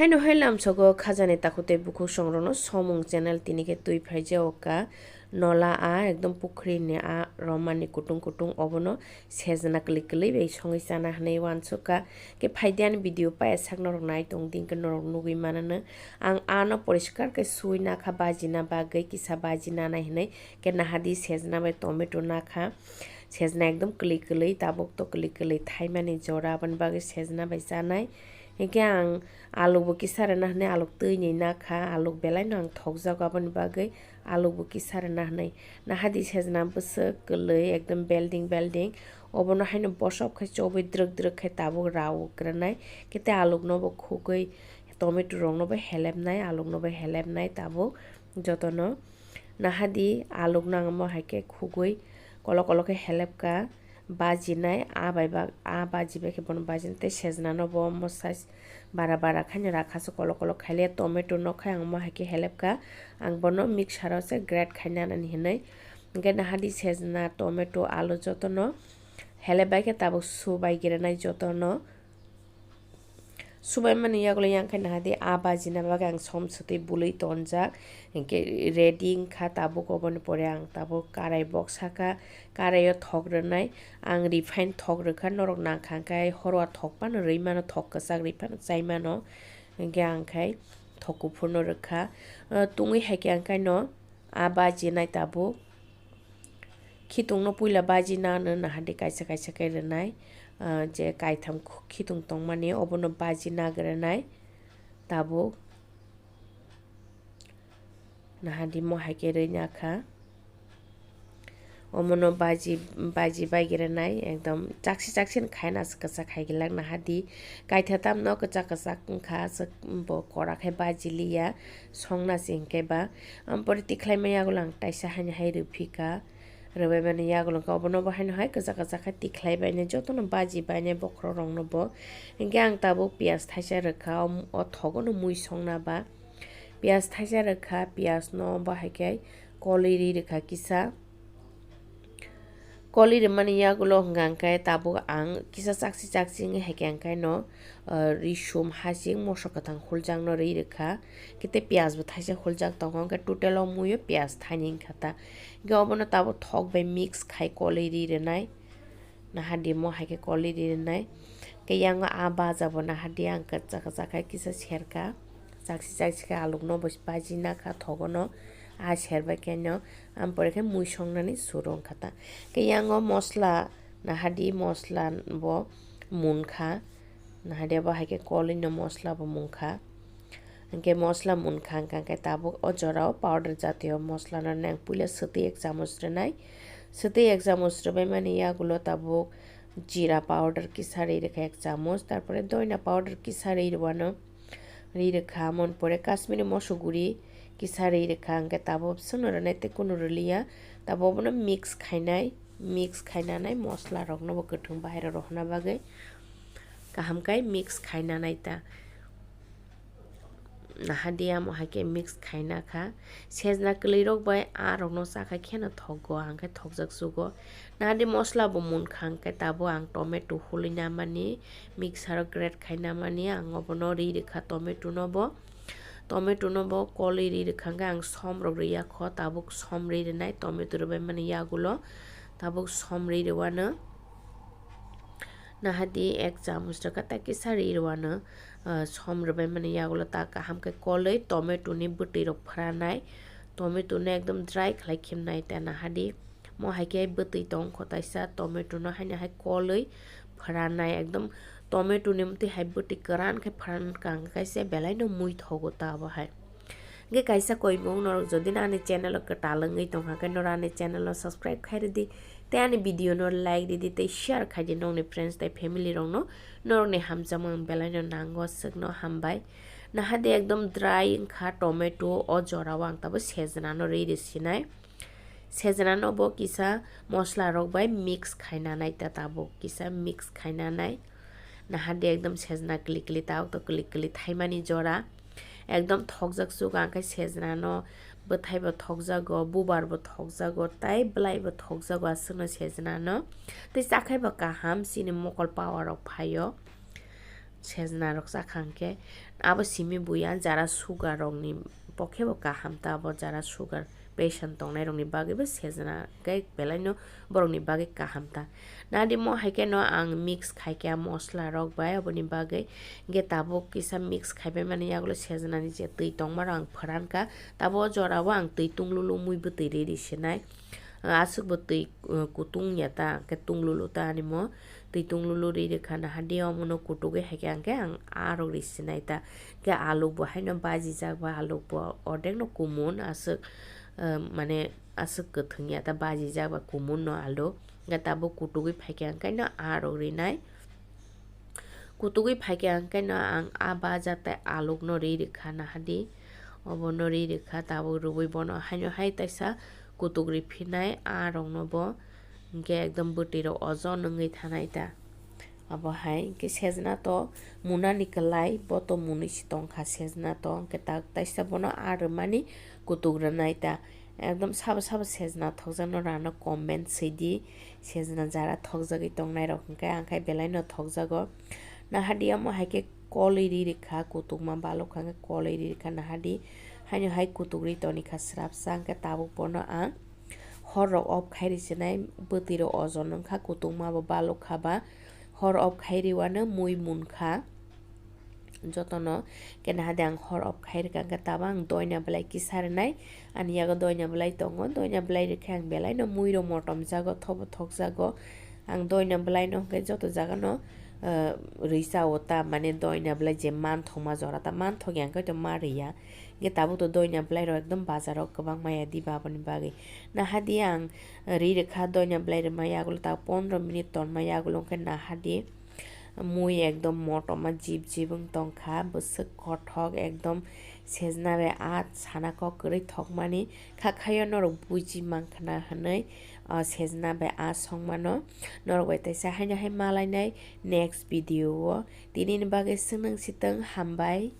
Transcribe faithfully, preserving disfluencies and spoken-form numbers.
Haino hai lamsogo khajani takhuk tei bukhuk songrokno somung channel tini khe twi phaijao ka. Nola a ekdom pukhrini a romani kutung kutung obono sejna kwlwi kwlwi bai songwi chana hinwi uansukha. Khe phaidi ani video paya sak norok nai tong di, hwnkhe norok nugwi manano. Ang ano poriskar khe suwi nakha bajina bagwi, kisa baji nanai hinwi. Khe nahadi sejna bai tomato nakha. Sejna ekdom kwlwi kwlwi, tabuk to kwlwi kwlwi thaimani jora, aboni bagwi sejna bai chanai. Hinkhe ang alukbo kisa rwna hinwi aluk twi ni nakha, aluk belai no ang thokjago, aboni bagwi alukbo kisa rwna hinwi. Nahadi sejna bwswk kwlwi ekdom belding belding, obono haino bosop khai chobwi drwk drwk khai tabuk rawk rwnai. Khe tei aluk nobo khugwi tomato rok nobo helepnai, aluk nobo helepnai tabuk jotono. Nahadi aluk nangmo hai khe khugwi kolok kolok khe helepka. Bajinai, a bai ba, a baji bai khe bono bajinai tei sejna no bo omo size bara bara khaino rakha se kolok kolok khaile tomato no khai ang omo hai khe helepka. Ang bono mixer o se grate khaina nani hinwi. Hwnkhe nahadi sejna, tomato, alu jotono helep bai khe tabuk su bai grenai jotono. Subaimani yagulo yang khe nahadi a bajina bagwi ang som swtwi bului tonjak. Hinkhe ready wngkha tabuk, oboni pore ang tabuk karai boksa kha, karaio thok rwnai. Ang refine thok rwkha, norok nangkha hwnkhe horo a thok phano rwi mano, thok kwchak rwi phano chai mano. Hinkhe ang khai thok kuphurno rwkha. Ah, tungwi hai khe ang khaino a bajinai tabuk. Khitungno puila baji nano nahadi kaisa kaisa khe rwnai, ah, je kaitham khitung tongmani obono baji nagwrwnai tabuk. Nahadi mo hai khe rwina kha. Omono baji, baji bai grenai ekdom chaksi chaksi khaina se kwchak hai glak nahadi. Kaitha tamno kwchak kwchak wngkha, aswk bo kora khe baji liya, songna se hinkhe ba. Ampore tikhlai maya yagulo ang taisa haino hai rwphika, rwbaimani yagulo wngkha obono bo haino hai kwchak kwchak khe tikhlai bainai jotono baji bainai bokhorok rokno bo. Hinkhe ang tabuk piyaj thaisa rwkha, o, o thogono mui songna ba. Piyaj thaisa rwkha, piyajno bo hai khe kolwi ri rwkha kisa. Kolwi rwmani yagulo hwnkha hwnkhe tabuk ang kisa chaksi chaksi wngwi hai khe ang khaino, ah, risum hasing moso kwthang huljakno ri rwkha. Khe tei piyaj bo thaisa huljak tongo, hwnkhe total o muiyo piyaj thaini wngkha ta. Hwnkhe obono tabuk thok bai mix khai kolwi ri rwnai. Nahadi mo hai khe kolwi ri rwnai. Khe yango a baja bo nahadi ang kwchak kwchak khe kisa serka. Chaksi chaksi khe alukno bo baji nakha thogono. A serbai khe no, ampore khe mui songnani suru wngkha ta. Khe yango mosla, nahadi mosla bo munkha. Nahadi bo hai khe kolwino mosla bo munkha. Hinkhe mosla munkha wngkha khe tabuk o jorao powder jatiyo mosla no nang puila swtwi ek chamuch rwnai. Swtwi ek chamuch rwbaimani yagulo tabuk jira powder kisa ri rwkha ek chamuch, tarpore doina powder kisa ri rwano. Ri rwkha, mon pore Kashmiri moso guri kisa ri rwkha, hwnkhe tabuk bwswkno rwnai tei kunu rwliya. Tabuk obono mix khainai, mix khainanai mosla rokno bo kwthwng bahairo rohorna bagwi kaham khe mix khainanai ta. Nahadi amo hai khe mix khaina kha. Sejna kwlwi rok bai a rokno cha khai kheno thokgo, ang khe thokjak chugo. Nahadi mosla bo munkha hwnkhe tabuk ang tomato hulwi namani, mixer o grate khai namani, ang obono ri rwkha tomato no bo. Tomato no bo kolwi ri rwkha hwnkhe ang som rok rwya kho, tabuk som ri rwnai tomato rwbaimani yagulo, tabuk som ri rwano. Nahadi ek chamuch rwkha ta kisa ri rwano, ah, som rwbaimani yagulo ta kaham khe kolwi tomato ni bwtwi rok phranai, tomato no ekdom dry khlai khimnai ta nahadi. Mo hai khe bwtwi tong kho taisa, tomato no haino hai kolwi phranai, ekdom tomato ni mwtwi hai bwtwi kwran khe phran kang khe kaisa belai no mui thogo ta abo hai. Hwnkhe kaisa koimung norok jodi no ani channel o kwtal wngwi tongkha khe norok ani channel o subscribe khai rwdi, tei ani video no like rwdi tei share khai di nokni friends tei family rok no, norok ni hamjakmung belai no nango, aswk no hambai. Nahadi ekdom dry wngkha tomato, o jora o ang tabuk sejna no ri rwsinai. Sejna no bo kisa mosla rok bai mix khaina nai ta tabuk kisa mix khaina nai. Nahadi ekdom sejna klik klik ta okto klik klik thaimani jora. Ekdom thokjak chugo ang khe sejna no bwthai bo thokjago, bubar bo thokjago, tai bwlai bo thokjago aswk no sejna no. Tei chakhai bo kaham chini mokol power rok phaio. Sejna rok chakha hwnkhe abo simi buya jara sugar rokni pokhe bo kaham ta, abo jara sugar patient tongnai rokni bagwi bo sejna khe belai no borokni bagwi kaham ta. Nadi mo hai khe no ang mix khai khe a mosla rok bai, aboni bagwi hwnkhe tabuk kisa mix khai pai mani yagulo sejna ni je twi tongma rok ang phoran kha, tabuk o jora o ang twi tunglulu mui bwtwi ri ri sinai. Aswk bo twi, uh, kutung ya ta, hwnkhe tunglulu ta ani mo. Twi tunglulu ri rwkha naha di, omono kutugwi hai khe ang khe ang aa rok ri sinai ta. Hwnkhe aluk bo haino bajijak ba, aluk bo ordek no kumun aswk, uh, mane aswk kwthwng ya ta, bajijak ba kumun no aluk. Hwnkhe tabuk kutugwi phai khe ang khe no aa rok rinai. Kutugwi phai khe ang khe no ang aa bajak tei aluk no ri rwkha naha di. Obo no ri rwkha tabuk rwui bono haino hai taisa kutuk ri phinai aa rok no bo. Hwnkhe ekdom bwtwi rok ojon wngwi thanai ta. Abo hai hwnkhe sejna to munani kwlai, bo to munui se tongkha sejna to, hwnkhe ta-, taisa bono aa rwmani kutuk rwnai ta. Ekdom sabo sabo sejna thokjakno rano comment swi di, sejna jara thokjagwi tongnai rok hwnkhe ang khai belai no thokjago. Naha di omo hai khe kolwi ri rwkha, kutukma balok kha hwnkhe kolwi ri rwkha naha di. Haino hai kutuk ri toni kha srapsa, hwnkhe tabuk bono ang hor rok off khai ri sinai, bwtwi rok ojon wngkha, kutukma bo balok kha ba. Hor off khai riwano mui mun kha jotono. Khe naha de ang hor off khai rwkha, hwnkhe tabuk ang doina belai kisa rwnai. Ani yago doina belai tongo, doina belai rwkhe ang belai no mui rok motom jago, thobo thok jago. Ang doina belai no hwnkhe joto jaga no, eh, rwi chao ta, mane doina belai je manthokma jora ta manthok ya, hwnkhe to ma rwi ya. Hwnkhe tabuk to doina belai rok ekdom bazar o kwbangma ya diba, aboni bagwi. Naha di ang ri rwkha doina belai rwma yagulo ta pondro minute tonma yagulo hwnkhe naha di mui ekdom motom ma jip jip wng tongkha, bwswk kothok ekdom sejna bai aa sana kok kwrwi thokmani. Kha khaio norok buji mankha na hwnwi, o sejna bai aa songmano. Norok bai teisa haino hai malainai next video o. Tinini bagwi swngnang sitwng, hambai.